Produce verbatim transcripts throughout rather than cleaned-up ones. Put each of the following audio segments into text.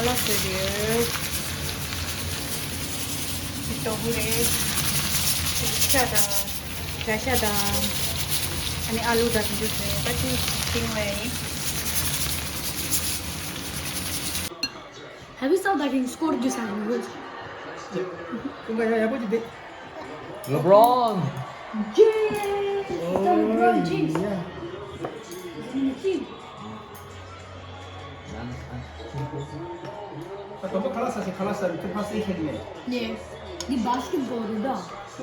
ལ་བཟོས་ཡོད། ཅི་ཏོག་པུ་རེད། ཤ་དང་། བྱ་ཤ་དང་། ཨ་ནི་ཨ་ལུ་དང་དེ་ཚོ་བཟོས་ཡོད། ད་ཅི་ཏིང་བས་ཡིན། Have you saw that he scored this time? ཀུན་དགའ་ཡག་པོ་ཅིག་འདུག LeBron. Yes! It's the LeBron James. Yeah. He's in the team. ཨ་དོམ་པ་ཁ་ལག་ཟ་སེ་ཁ་ལག་ཟ་རེད། ཐུག་པ་སེ་ཁེལ་མེད། Yes. འདི་བཱ་སི་ཀེ་ཊི་བོལ་རེད་ད།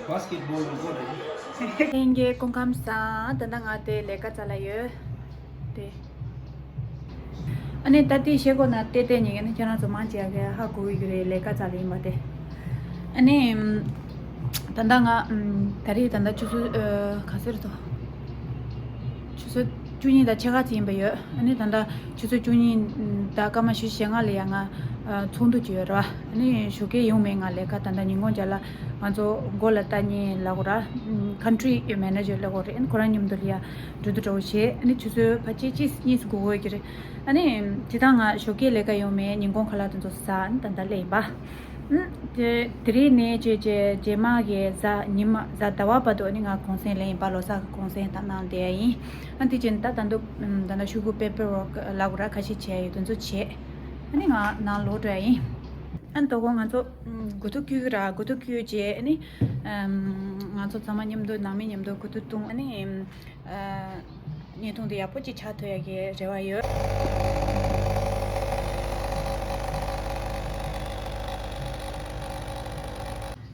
བཱ་སི་ཀེ་ཊི་བོལ་རེད་གོ་རེད། ལྷན་རྒྱས་སྐུ་ཁམས་བཟང་། ད་ལྟ་ང་དེ་ལས་ཀ་རྩ་ལ་ཡོད། དེ། ཨ་ནི་ད་ལྟའི་ཤེལ་སྒོ་ན་བལྟས་བལྟས་ཉིན་ནི་ཁྱེད་རང་ཚོ་མང་ཆེ་བ་གིས་ཧ་གོ་གི་རེད། ལས་ཀ་རྩ་ལ་ཡིན་པ་དེ། ཨ་ནི། ད་ལྟ་ང་ད་རེས་ད་ལྟ་ཆུ་ཚོད་ག་ཚོད་རེད་དོ། ཆུ་ཚོད་བཅུ་གཉིས་དང་ཕྱེད་ཀ་ཙམ་ཡིན་པ་ཡོད། ཨ་ནི་ད་ལྟ་ཆུ་ཚོད་བཅུ་གཉིས་དང་སྐར་མ་བཞི་བཅུ་ཞེ་ལྔ་ལ་ཡ་ང་ཚོགས་འདུ་ཅིག་ཡོད་ར། ཨ་ནི་ཞོགས་ཀས་ཡོང་མེད། ང་ལས་ཀ་ད་ལྟ་ཉིན་གུང་རྒྱབ་ལ་ང་ཚོ་སྒོ་ལ་ལྟ་མཁན་ལབ་དགོས་ར། ཁན་ཊི་རི་མེ་ནེ་ཇར་ལབ་དགོས་རེད། ཨ་ནི་ཁོ་རང་མཉམ་དུ་ལ་ཡ་འགྲོ་དུས་འདྲ་བོ་བྱས། ཨ་ནི་ཆུ་ཚོད་ཕལ་ཆེར་གཅིག་གཉིས་སུ་འགོར་དགོས་ཀྱི་རེད། ཨ་ནི་དེ་དང་ང་ཞོགས་ཀས་ལས་ཀ་ཡོང་མེད། ཉིན་གུང་ཁ་ལག་དེ་ཚོ་ཟ། ཨ་ནི་ད་ལྟ་སླེབས་ཡིན་པ། ཨུམ། དེ་དེ་རིང་ནས་བྱས་བྱས་རྗེས་མ་གི་གཟའ་ཉི་མ་གཟའ་ཟླ་བ་བར་དུ་ནི་ང་གུང་སེང་ལེན་ཡིན་པ། ལོ་གསར་གི་གུང་སེང་ད་གནང་བསྡད་ཡ་ཡིན། ཨ་དེ་བྱས་ད་ད་དུང་ད་ལྟ་ཤོག་གུ་པེ་པར་ཝརཀ་ལབ་དགོས་ར། ཁ་ཤས་བྱས་ཡོད། དེ་ཚོ་བྱས། ཨ་ནི་ང་ནང་ལོག་འགྲོ་ཡ་ཡིན། ཨ་ནི་དོ་དགོང་ང་ཚོ་དགུ་ཐུག་སྐྱུག་གི་ར། དགུ་ཐུག་སྐྱུག་བྱས་ཨ་ནི་ང་ཚོ་ཚང་མ་མཉམ་དུ་ནང་མི་མཉམ་དུ་དགུ་ཐུག་བཏུང་། ཨ་ནི། བརྙན་ཐུང་འདི་ཡག་པོ་ཅིག་ཆགས་ཐུབ་ཡག་གི་རེ་བ་ཡོད།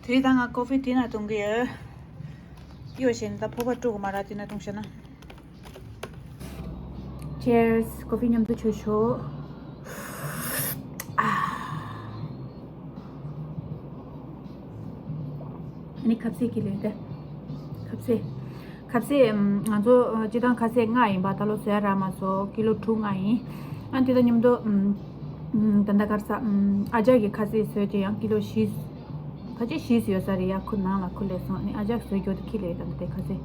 དེ་རིང་ད་ང་ཀོ་ཕི་དེ་ན་འཐུང་གི་ཡོད། གཡོ་བྱས་ནས་ད་ཕོར་པ་དཀྲུག་གི་མ་ར། དེ་ན་འཐུང་ཤེས་ན། Cheers། ཀོ་ཕི་མཉམ་དུ་མཆོད་ཤོག་ཨ་ནི་ཁ་ཟས་ཁྱེར་ལེ་ད། ཁ་ཟས། ཁ་ཟས་ང་ཚོ་སྤྱིར་བཏང་ཁ་ཟས་ལྔ་ཡིན་པ། ད་ལོ་བཟོ་ཡ་རག་མ་སོང་། ཀི་ལོ་དྲུག་ལྔ་ཡིན། ཨ་དེ་དང་མཉམ་དུ་ད་ལྟ་ག་རེ་ཟ། ཨ་ཅག་གི་ཁ་ཟས་བཟོས་ཏེ་ཡང་ཀི་ལོ་བཞི། ཕལ་ཆེར་བཞི་ཙམ་ཡོད་ས་རེད་ཡ། ཁོ་ནང་ལ་ཁོ་ལས་སོང་། ཨ་ནི་ཨ་ཅག་བཟོས་རྒྱུ་དེ་ཁྱེར་ལེ་ད་ལྟ་དེ་ཁ་ཟས།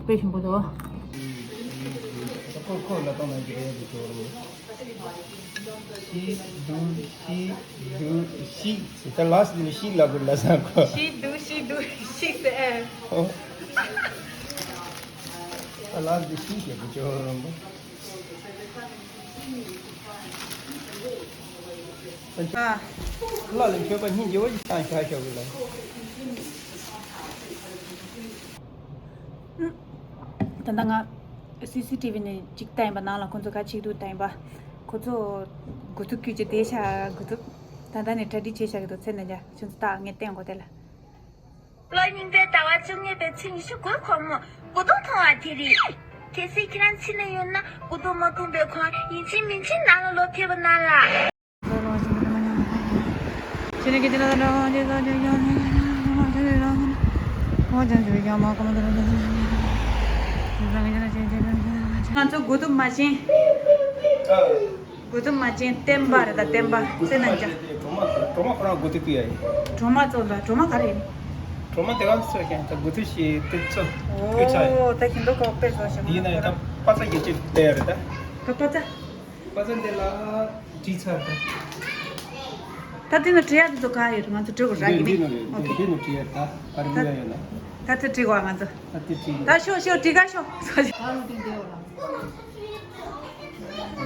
དཔེ་ཞིམ་པོ་འདུག་ཁོ་ཁོ་ལ་གཏོང་ན་འགྲིག་གི་རེད་འདུག་ཤི་དུ་ཤི་དུ་ཤི་ཟེར། ད་ལ་སི་ལ་ཤི་ལ་གུ་ལ་ས་གོ། ཤི་དུ་ཤི་དུ་ཤི་ཟེར། ཨོ། ད་ལ་སི་ཤི་ཞེས་པུ་ཅོ་རོ་མོ། ཨ། ལ་ལ་མཆོད་པ་སྙིང་རྗེ་བོ་ཞིག་བཏང་ཤག་ཤོག་གི་ལ། ད་ལྟ་ང་སི་སི་ཊི་ཝི་ནས་ཅིག་བལྟས་ཡིན་པ། ནང་ལ་ཁོ་ཚོ་ག་ཅིག་འདུག་བལྟས་ཡིན་པ། ཁོ་ཚོ་དགུ་ཐུག་ཁྱུ་ཅིག་བསྡད་ཤག་དགུ་ཐུག་ད་ལྟ་ནས་གྲ་སྒྲིག་བྱས་བཞག་གི་འདུག་ཚེ་ན་རྒྱ་ཁྱོད་ཚོ་ད་ངས་བསྟན་དགོས་དེ་ལ། ལོ་རྙིང་པའི་ཟླ་བ་བཅུ་གཉིས་པའི་ཚེས་ཉི་ཤུ་དགུའི་དགོང་མོ། དགུ་ཐུག་མཐོང་བ་དེ་རེད། གལ་སྲིད་ཁྱེད་རང་འཚོ་ནས་ཡོད་ན། དགུ་ཐུག་མ་ཐུག་པའི་གོང་ཡིན་གཅིག་མིན་གཅིག་ནང་ལ་ལོག་ཕེབས་པ་གནང་ལ། ང་ཚོ་དགུ་ཐུག་མ་ཕྱིན། དགུ་ཐུག་མ་ཕྱིན་བསྟན་པ་རེད། ད་བསྟན་པ་ཚེ་ན་རྒྱ། གྲོ་མ་གྲོ་མ་ཁོ་རང་དགུ་ཐུག་ཡ་ཡིན། གྲོ་མ་ཚོ་ད་གྲོ་མ་ག་རེ་ཡིན། གྲོ་མ་དེ་ག་ཚོ་ཀྱང་ད་དགུ་ཐུག་ཞིག་དེ་ཚོ་ཐུག་ཆ་ཡིན། ཨོ་ད་ཁྱིམ་ཐོག་ཁོག་དཔེ་ཚོ་ཞིག་ཡིན་ན་ཡང་ད་པ་ཚ་རྒྱལ་ཅིག་བསྡད་ཡོད་རེད་ད། ད་པ་ཚ། པ་ཚ་འདི་ལ་བྲིས་ཚར་ད། ད་དེ་ནི་བྲིས་ཡ་དེ་ཚོ་ག་ཡོད། ང་ཚོ་བྲིས་དགོས་ར་གི་འདི་མེད། འདི་ནི་ཨོ་ཁེ། འདི་ནི་བྲིས་ཡ་ད་ཨ་རི་ཡ་ཡོད་ན། ད་དེ་བྲིས་དགོས་ང་ཚོ། ད་དེ་བྲིས་ད་ཤོག་ཤོག་བྲིས་ག་ཤོག་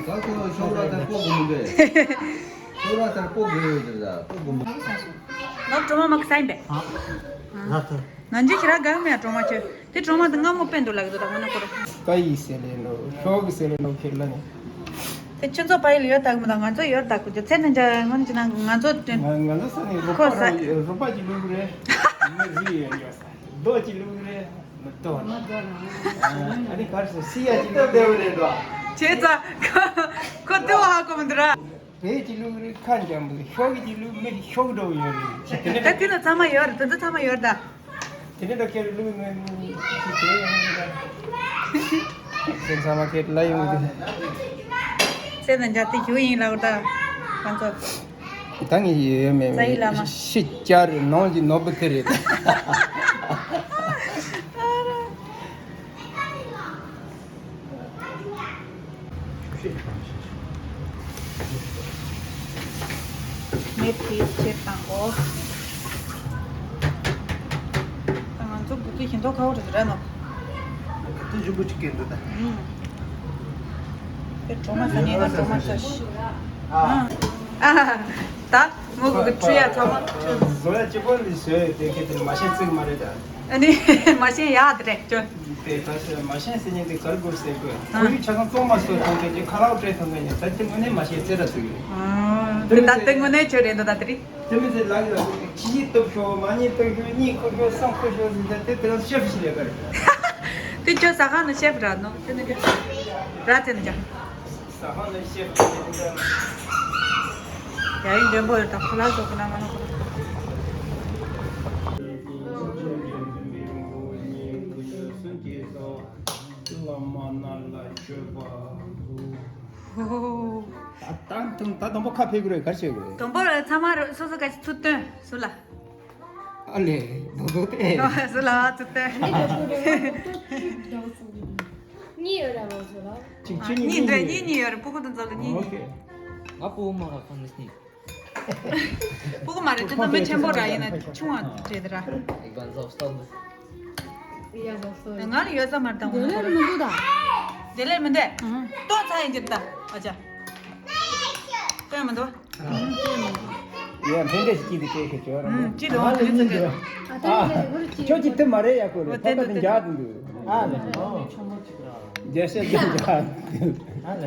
ད་ཁོ་ཤོག་ར་ད་ཁོ་གོ་མི་འདུག་ཤོག་ར་ད་ཁོ་གོ་ཡོད་ད་ཁོ་གོ་མི་འདུག་ནོར་གྲོ་མ་མ་ཁ་སའིན་པས། ང་ཚོ་ཁྱེད་ར་གང་མེད་གྲོ་མ་ཁྱོད། དེ་གྲོ་མ་དེ་སྔ་མོ་པན་དུ་ལག་དུ་དང་ང་ན་ཁོ་ར། ཀ་ཡི་སེ་ལེ་ནོ། ཤོག་གི་སེ་ལེ་ནོ་ཁེར་ལ་ནི། དེ་ཁྱོད་ཚོ་པ་ཡི་ལ་ཡོད་དག་མི་དང་ང་ཚོ་ཡོད་དག་གི་ཚེ་ནི་འཇའ་ངོ་ནི་ཅི་ན་ང་ཚོ་དེ། ང་ང་ཚོ་ས་ནི་རོ་ཁོ་པ་ས་རོ་རོ་པ་ཅི་ལུག་རེ། མི་རི་ཡོད་ཡོད་ས། རྡོ་ཅི་ལུག་རེ། མི་རྡོ་ན། ཨ་ནི་གར་སོ་སི་ཡ་ཅི་ལུག་རེ། བྱས་ཙང་ཁོ་ཁོ་དེ་བ་ཧ་གོ་མི་འདུག་ར། བོད་ཀྱི་ལུགས་རེད། ཁ་འཇམ་པོ་ཤོག་གི་ལུགས་མི་ཤོག་འགྲོ་ཡོད་རེད། དེ་ནས་ད་དེ་ལ་ཚང་མ་ཡོད་རེད། དེ་ཚོ་ཚང་མ་ཡོད་རེད་ད། དེ་ནས་ད་ཁྱེད་ལུགས་མི་མི་ཅི་བྱས་ཡོང་གི་ད། ཁྱེད་ཚང་མ་ཁྱེད་ལ་ཡོང་གི། སེམས་ནང་འཇགས་ཏེ་བཞུགས་ཡིན་ལབ་ད། ང་ཚོ། ད་ངས་ཡོད་མེད་རྩ་ཡི་བླ་མ། ཤི་བཅར་ནང་གི་ནོར་བུ་དེ་རེད། ངས་ཕིས་ཆེད་བཏང་གོ། ད་ང་ཚོ་བུ་ཚོ་ཞིང་ཐོག་ཁ་བོ་རེད་ར་ནོ། དུ་ཞུ་བུ་ཅིག་གེ་འདུག་ད། ཨུམ། དེ་གྲོ་མ་ཟ་ཉེན་ན་གྲོ་མ་ཟ་ཤི། ཨ། ཨ། ད་མོ་གི་བྲུ་ཡ་ཚང་མ་བྲུ། བཟོ་ཡ་གཅིག་པོ་ལས་བཟོས་དེ་གེ་དེ་མ་ཤེས་ཚིག་མ་རེད་ད། ཨ་ནི་མ་ཤེས་ཡ་དེ་རེད་ཅོ། དེ་ད་ཤེས་མ་ཤེས་ཟེར་ཉེན་དེ་གར་དགོས་ཟེར་དགོས། ཨ། ཁོ་ཡི་ཆ་ཚང་གཙོ་མ་བཟོ་ཐོང་གེ་ཁ་ལག་སྤྲད་ཐོང་གེ་ཉེ་ད་དེ་དངོས་གནས་མ་ཤེས་ཚེ་ར་ཚིག་ཡོད། ཨ། དེ་ད་དེ་དངོས་གནས་ཆོས་རེད་འདུག་ད་དེ་རེད། དེ་མི་ཚེ་ལག་ལ་ཅི་ཡིས་གཏུབ་ཤོག་མ་ཉིད་གཏུབ་ཤོག་གཉིད་ཁུག་ཤོག་སེམས་ཁུག་ཤོག་ཟེར་ཏེ་དེ་རང་ཤེབ་ཤི་ལས་ཀ་རེད། དེ་ཁྱོད་ཟ་ཁང་ནས་ཤེབ་ར་ནོ་དེ་ནི་ར་དེ་ནི་ཀྱང་། ཟ་ཁང་ནས་ཤེབ་ཤི་ལས་ཀ་རེད། ཡ་ཡིན་འཇོན་པོ་ཡོད་ད་ཁོ་ལ་ཟོ་ཁོ་ན་མ་ནོ་ཁོ་ལ། བླ་མ་རྣམས་ལ་མཆོད་པ་འབུལ། ཧོ། ད་ད་དུང་ད་དང་པོ་ཁ་ཕེ་དགོས་རེད་ག་རེ་བྱེད་དགོས་རེད། དང་པོ་ལ་ཚང་མ་རོ་སོ་སོ་ག་ཚུར་སྟོན་སུ་ལ། ཨ་ལེ་རྡོ་རྡོ་ཏེ། སུ་ལ་ཚུར་སྟོན། གཉིས་ཡོད་ར་མ་སོ་ལ། ཅིག་ཅིག་གཉིས་འདྲ་གཉིས་གཉིས་ཡོད་རེད་སྤུ་གུ་དང་ཚོ་ལ་གཉིས་གཉིས། ཨོ་ཁེ། ང་སྤུ་གུ་མ་ག་ཁོ་ནི་སྙིང་། སྤུ་གུ་མ་རེད་ཁྱོད་ཚོ་མི་ཆེན་པོ་ར་ཡིན་ན་ཆུང་བ་རེད་ར། ང་ལ་ཡོད་ས་མ་རེད་ད་ངོ་ནོ་ཁོ་ར། དེ་ལས་མི་འདུག་ད། དེ་ལས་མི་འདུག་ཏོག་ཚ་ཡིན་གྱི་རེད་ད་ཨ་ཅག་ཏོག་མི་འདུག་ཡ་ཕན་འབྲས་ཤིག་ཅིག་དེ་སྐད་ཤེས་བྱོས་ར་ཅི་དང་དེ་ཚོ་ག་ཨ་ཁྱོད་ཀྱི་དེ་མ་རེད་ཡ་ཁོ་རེད་ཐོག་ད་དེ་འཇག་དུ་འདུག་ཨ་ལེ། རྒྱ་ཤ་ཅིག་འཇག་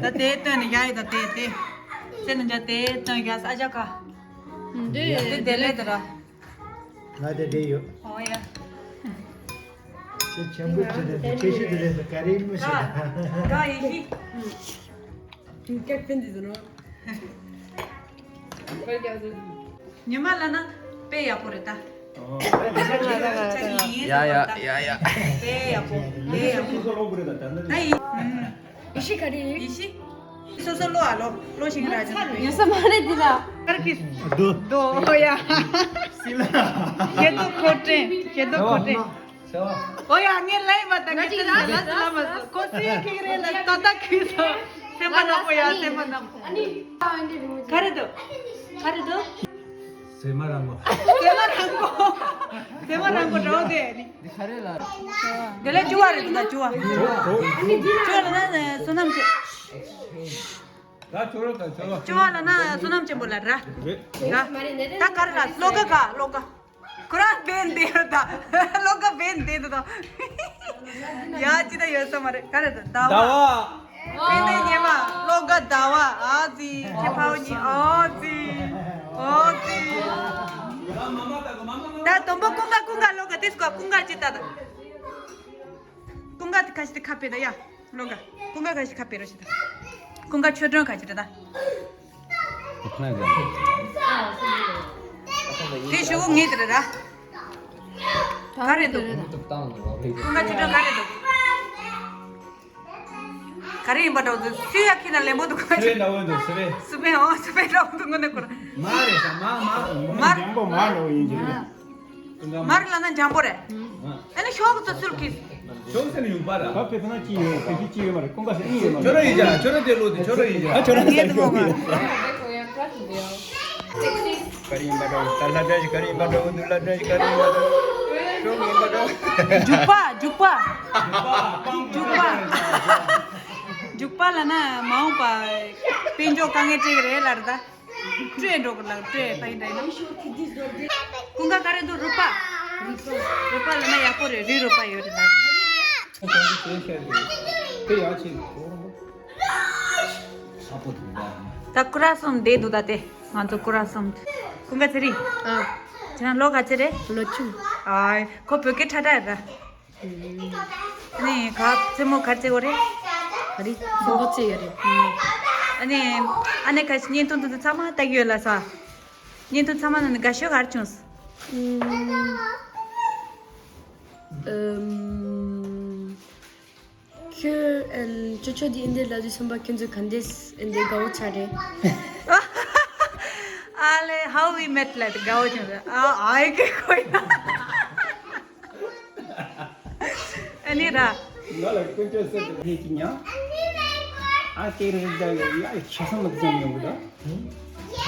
ད་དེ་སྟོན་ནས་ཡ་ཡི་ད་དེ་དེ་ཚེ་ནས་འཇག་དེ་སྟོན་ཡ་ས་ཨ་ཅག་ག་དེ་དེ་ལས་དེ་ར། ང་དེ་བསྡད་ཡོད། ཨོ་ཡ། ཁྱེད་ཆེན་པོ་ཆེ་རེད་ཁྱེད་ཤི་དེ་རེད་ག་རེ་མི་ཤེས། ག་ཡི་ཤི། སྐད་ཕན་དེ་ཟེར་ནོ། ཉི་མ་ལ་ན་དཔེ་ཡག་པོ་རེད་ད། ཡ་ཡ་ཡ་ཡ། དཔེ་ཡག་པོ་དཔེ་ཡག་པོ། ད་ཡི། ཡི་ཤི་ག་རེ་ཡི་ཤི། སོ་སོ་ལོ་ཨ་ལོ་ལོ་ཞིག་ར་ཅིག་ཡོད་ས་མ་རེད་འདི་ལ། ཀར་ཀི། རྡོ། རྡོ་ཡ། སི་ལ། ཁྱེད་ཚོ་ཁོ་ཏྲེ་ཁྱེད་ཚོ་ཁོ་ཏྲེ། ཨོ་ཡ་ངས་ལབ་པ་ད་ངས་ལབ་ལབ་མ་སོང་ཁོ་སི་ཁིག་རེད་ལ་ཏ་ཏ་ཁིག་སོང་སེམས་པ་ནག་པོ་ཡ་སེམས་པ་ནག་པོ། ག་རེ་འདུག་ག་རེ་འདུག་ཟེ་མ་རང་གོ། ཟེ་མ་རང་གོ། ཟེ་མ་རང་གོ་འགྲོ་དེ་ནི། འདི་ག་རེ་ལ། དེ་ལས་བཅུ་བ་རེད་འདུག་བཅུ་བ། བཅུ་བ་ལ་ན་བསོད་ནམས་ཆེ། ད་ཆོ་རོ་ད་ཆོ་རོ། བཅུ་བ་ལ་ན་བསོད་ནམས་ཆེན་པོ་ལ་ར། ར། ད་ག་རེ་ལ་བློ་དགའ་ག་བློ་དགའ། ཁོ་རང་བན་དེ་ཡོད་ད། བློ་དགའ་བན་དེ་ཡོད་ད། ཡ་ཅི་ད་ཡོད་ས་མ་རེད་ག་རེ་ད་ཟླ་བ། ཟླ་བ། བན་དེ་ཉེ་མ་བློ་དགའ་ཟླ་བ་ཨ་ཙི་ཁྱེད་ཕ་བོ་གཉིས་ཨ་ཙི། ཨ་ཙི། ད་དུམ་བུ་ཀུན་དགའ་ཀུན་དགའ་བློ་དགའ་དེ་སྐོར་ཀུན་དགའ་ཅི་ད་ད། ཀུན་དགའ་དེ་ཁ་ཤས་དེ་ཁ་ཕེ་ད་ཡ། བློ་དགའ། ཀུན་དགའ་ཁ་ཤས་ཁ་ཕེ་རོ་ཤི་ད། ཀུན་དགའ་ཆོས་སྒྲོན་ཁ་ཤས་ད་ད། དེ་ཞུ་གུ་ངེས་དེ་རེད་ད། ག་རེ་འདུག་ཀུན་དགའ་ཆོས་སྒྲོན་ག་རེ་འདུག་ག་རེ་ཡིན་པ་འདྲ་བོ་འདུག་སུ་ཡ་ཁྱེད་ན་ལེན་པོ་འདུག་ག་སུ་རེད་འདྲ་བོ་འདུག་སུ་རེད། སུ་པེ་ཨོ་སུ་པེ་འདྲ་བོ་འདུག་དངོས་གནས་ཁོ་ར། མ་རེད་ཤག་མ་མ། མ་རེད། འཇམ་པོ་མ་འདྲ་བོ་ཡིན་གྱི་རེད། མར་ལ་ན་འཇམ་པོ་རེད། ཨ་ནི་ཤོག་ཏུ་ཚུར་གིས། ཤོག་ཟེར་ནས་ཡོང་པ་ར། ད་དཔེ་ཁ་ན་ཅི་ཡོད་ཁ་ཅི་ཅི་ཡོད་མ་རེད་ཀུན་དགའ་ཟེར་ཨི་ཡོད་མ་ཁྱོད་ར་ཡིན་ཅག་ཁྱོད་ར་དེ་ལོ་དེ་ཁྱོད་ར་ཡིན་ཅག་ཨ་ཁྱོད་ར་ངས་དེ་མ་མ། ག་རེ་ཡིན་པ་འདྲ་བོ་ད་ལྷ་འདྲ་ཞིག་ག་རེ་ཡིན་པ་འདྲ་བོ་འདུག་ལྷ་འདྲ་ཞིག་ག་རེ་ཡིན་པ་འདྲ་བོ་ཤོག་ཡིན་པ་འདྲ་བོ། རྒྱུག་པ་རྒྱུག་པ། རྒྱུག་པ། རྒྱུག་པ་ལ་ན་མ་འོངས་པ་དཔལ་འབྱོར་དཀའ་ངལ་འཕྲད་ཀྱི་རེད་ལ་རེད་ད། སྤྲོད་འགྲོ་གི་ལགས་སྤྲོད་ཕ་ཡིན་འདྲ་ཡིན་ནམ། ཀུན་དགའ་ག་རེ་འདུག་རུས་པ། རུས་པ་ལ་ན་ཡག་པོ་རེད་རུས་རུས་པ་ཡོད་རེད་ལགས། དེ་ཡག་ཆེ། ད་སྐུ་ར་གསུམ་བསྡད་འདུག་ད་དེ་ང་ཚོ་སྐུ་ར་གསུམ། ཀུན་དགའ་ཚེ་རིང་། ཨ། ཁྱེད་རང་ལོ་ག་ཚོད་རེད། ལོ་བཅུ། ཨ། ཁོ་བོད་སྐད་ཁྲ་ཁྲ་རེད་ད། ཨ་ནི་ག་རྩེད་མོ་ག་རེ་རྩེ་གོ་རེད། ག་རེ་རྩེད་མོ་རྩེ་ཡོད་རེད། ཨ་ནི་ཨ་ནེ་ཁ་ཤས་བརྙན་ཐུང་དེ་ཚོ་ཚང་མ་ལྟ་གི་ཡོད་ལ་ས། བརྙན་ཐུང་ཚང་མ་ནང་ནས་དགའ་ཤོས་ག་རེ་བྱུང་སོང་། ཨམ། ཁྱོད་ཨན་ཅོ་ཅོ་དེ་ཨིན་དེ་ལ་དུས་སོང་པ་ཁྱོད་ཚོ་ག་འདྲས་ཨིན་དེ་དགའ་བོ་ཆགས་རེད། ཨ་ལེ་How We Met ལ་དགའ་བོ་བྱུང་ཨ་ཨའི་ཀེ་ཁོ་ཡ། ཨ་ནི་ར། ང་ལ་ཀུན་སྤྱོད་ཟེར་དེ་ཕེ་ཅི་ཉ། ཨ་ཀེ་རེ་ཟ་ཡ་ཡ་ཆ་ས་མ་ཙམ་ཡོང་གི་ད།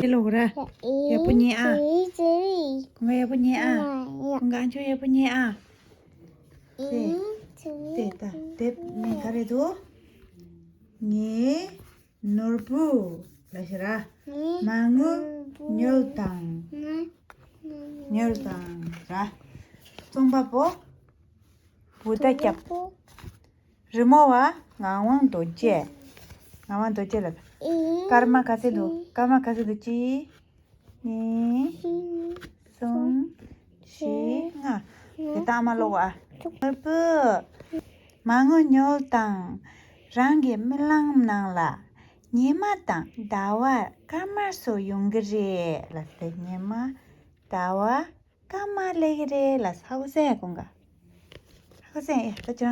དེ་ལོག་ར། ཡག་པོ་ཉན་ཨ། ཁོང་ཡག་པོ་ཉན་ཨ། ཁོང་ག་ཨ་མཆོག་ཡག་པོ་ཉན་ཨ། དེ་དེ་ད་དེབ་ནས་ག་རེ་འདུག་ངའི་ནོར་བུ་ལ་ཞེས་ར། མ་དངུལ་ཉོ་དང་། ཉོ་དང་ར། རྩོམ་པ་པོ་བུ་ད་སྐྱབས། རི་མོ་བ་ངག་དབང་རྡོ་རྗེ། ངག་དབང་རྡོ་རྗེ་ལ། སྐར་མ་ག་ཚོད་འདུག་སྐར་མ་ག་ཚོད་འདུག་གཅིག་གཉིས། གསུམ། བཞི། ལྔ། དེ་ལྟ་མ་ལོག་ཨ། ནོར་བུ། མ་དངུལ་ཉོ་དང་། རང་གི་རྨི་ལམ་ནང་ལ། ཉི་མ་དང་ཟླ་བ་སྐར་མ་སོགས་ཡོང་གི་རེད་ལ་ཟེར། ཉི་མ་ཟླ་བ་སྐར་མ་སླེབས་ཀྱི་རེད་ལ་ཟེར། ཧ་གོ་སོང་ཡ་ཁོང་ག་ཧ་གོ་སོང་ཡ། ད་ཁྱེད་རང་